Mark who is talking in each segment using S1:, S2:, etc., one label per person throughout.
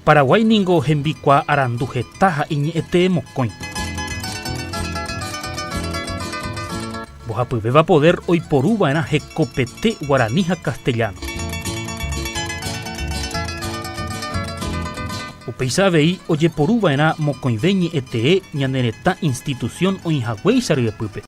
S1: Paraguái ningo hembikuaa arandu heta ha iñe'ẽtee mokõi. Mbohapyvéva poder oiporuva'erã hekopete guarani ha castellano. Upéicha avei ojeporuva'erã mokõive ñe'ẽtee ñane retã institución oĩhaguéicha ryepýpe.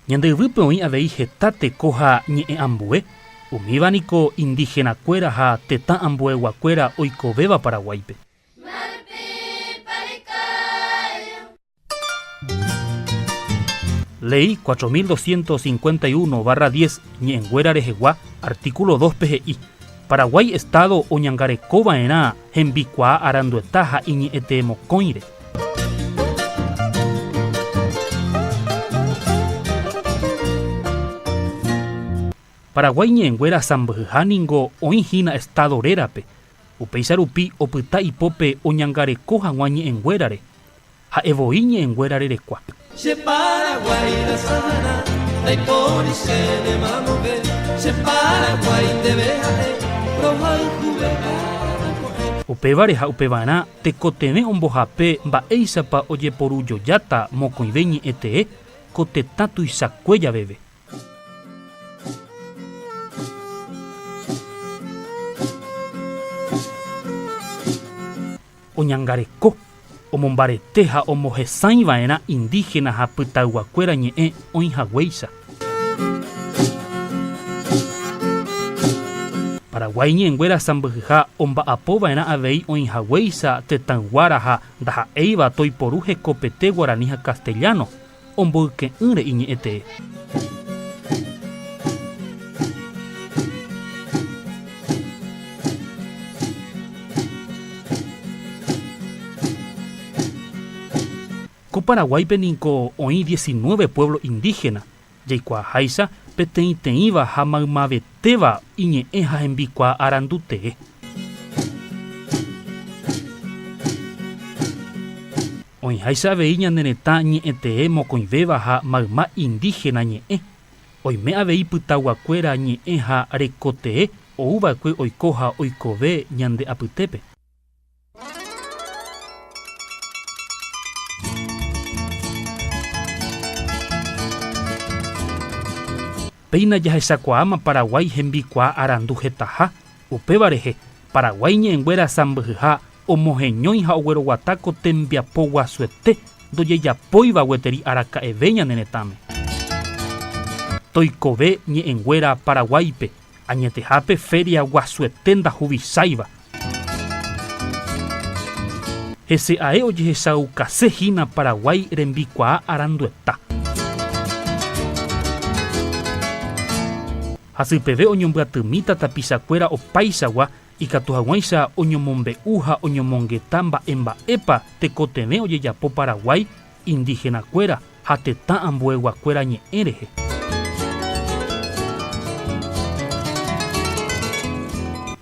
S1: Ñande yvýpe oĩ avei heta teko ha ñe'ẽ ambue, umíva niko indígena-kuéra ha tetã ambueguakuéra oikovéva Paraguáipe. Léi 4251/10 Ñe'ẽnguéra rehegua, artículo 2-pe he'i, Paraguái Estado oñangarekova'erã hembikuaa arandueta ha iñe'ẽtee mokõire. Paraguái ñe'ẽnguéra sãmbyhyha ningo oĩhína Estado rérape, upéicha rupi opyta ipópe oñangareko hag̃ua ñe'ẽnguérare, Ha'e voi ñe'ẽnguéra rerekua.
S2: Che Paraguái rasarã, ndaipóri chéne mamove, che Paraguái ndéve ha'e, rohayhuve ára ko'ẽ.
S1: Upévare ha upevarã tekotevẽ ombohape mba'éichapa ojeporujojáta mokõive ñe'ẽ tee ko tetã tuichakue javeve. Oñangareko, omombarete ha omohesãi va'erã indígena ha pytayguakuéra ñe'ẽ oĩ haguéicha. Paraguái ñe'ẽnguéra sãmbyhyha omba'apo va'erã avei oĩ haguéicha tetãyguára ha ndaha'éiva toiporu hekopete guarani ha castellano, omboyke'ỹre iñe'ẽ tee. Ko Paraguáipe niko oĩ diecinueve pueblo indígena, jaikuaaháicha peteĩteĩva ha maymavetéva iñe'ẽ ha hembikuaa arandu tee. Oĩháicha avei ñane retã ñe'ẽtee mokõivéva ha mayma indígena ñe'ẽ, oime avei pytaguakuéra ñe'ẽ ha rekotee ouva'ekue oiko ha oikove ñande apytépe. Péina jahechakuaáma Paraguái hembikuaa arandu hetaha, upéva rehe, Paraguái ñe'ẽnguéra sãmbyhyha omoheñói ha ogueroguata ko tembiapo guasuete ndojejapóiva gueteri araka'eve ñane retãme. Toikove ñe'ẽnguéra Paraguáipe, añetehápe feria guasuete ndahuvicháiva. Hese ae ojehechaukase hína Paraguái rembikuaa arandueta. Hasypeve oñombyatymíta tapichakuéra opaichagua ikatu hag̃uáicha oñomombe'u ha oñomongeta mba'emba'épa tekotevẽ ojejapo Paraguái indígena-kuéra ha tetã ambueguakuéra ñe'ẽ rehe.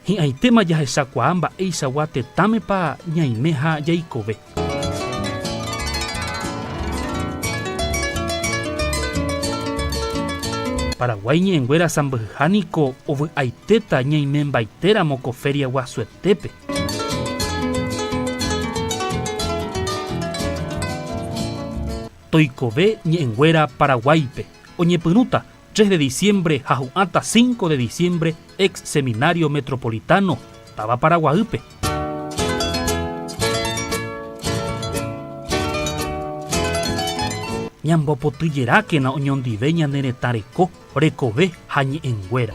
S1: Hi'ãitéma jahechakuaa mba'eichagua tetãmepa ñaime ha jaikove. Paraguái ñe'ẽnguéra sãmbyhyha niko ovy'aitéta ñaimembaitéramo ko feria guasuetépe. Toikove ñe'ẽnguéra Paraguáipe, oñepyrũta 3 de diciembre ha hu'ãta 5 de diciembre ex Seminario Metropolitano, táva Paraguaýpe. Ñambopotyjerákena oñondive ñane retã reko, rekove ha ñe'ẽnguéra.